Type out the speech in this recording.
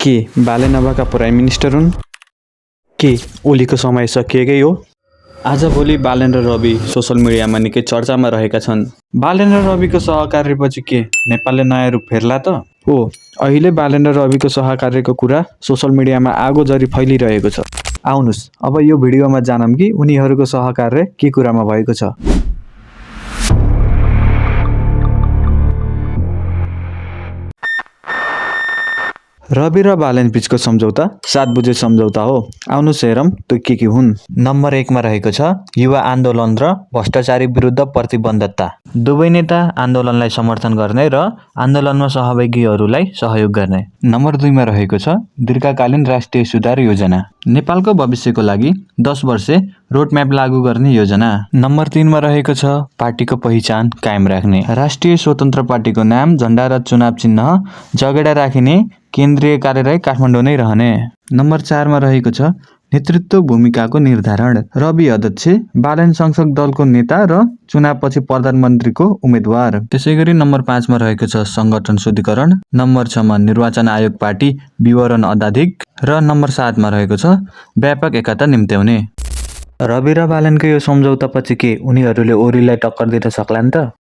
के बालेन नभएका prime minister हुन्? के ओलीको समय सकिएकै हो? आजभोलि बालेन र रवि सोसल मिडियामा निकै चर्चामा रहेका छन्। बालेन र रविको सहकार्यपछि के नेपालले नयाँ रूप फेर्ला त? हो, अहिले बालेन र रविको सहकार्यको कुरा सोसल मिडियामा आगो जरी फैलिरहेको छ। आउनुस् अब यो भिडियोमा जानौँ कि उनीहरूको सहकार्य के कुरामा भएको छ। रवि र बालेन बीचको सम्झौता 7 बुझे सम्झौता हो। आउनुस् हेरौँ त्यो के हुन्। नम्बर 1 मा रहेको छ युवा आन्दोलन र भ्रष्टाचारी विरुद्ध प्रतिबद्धता। दुवै नेता आन्दोलनलाई समर्थन गर्ने र आन्दोलनमा सहभागीहरूलाई सहयोग गर्ने। नम्बर 2 मा रहेको छ दीर्घकालीन राष्ट्रिय सुधार योजना। नेपालको भविष्यको लागि 10 वर्षे रोडम्याप लागू गर्ने योजना। नम्बर 3 मा रहेको छ पार्टीको पहिचान कायम राख्ने। राष्ट्रिय स्वतन्त्र पार्टीको नाम, झण्डा र चुनाव चिन्ह जगेडा राखिने, केन्द्रीय कार्यालय काठमाडौँ नै रहने। नम्बर 4 मा रहेको छ नेतृत्व भूमिकाको निर्धारण। रवि अध्यक्ष, बालेन संसद दलको नेता र चुनावपछि प्रधानमन्त्रीको उम्मेद्वार। त्यसैगरी नम्बर 5 मा रहेको छ संगठन शुद्धिकरण। नम्बर 6 मा निर्वाचन आयोग पार्टी विवरण अध्याधिक र नम्बर 7 मा रहेको छ व्यापक एकता निम्त्याउने। रवि र बालेनको यो सम्झौतापछि के उनीहरूले ओलीलाई टक्कर दिन सक्लान् त?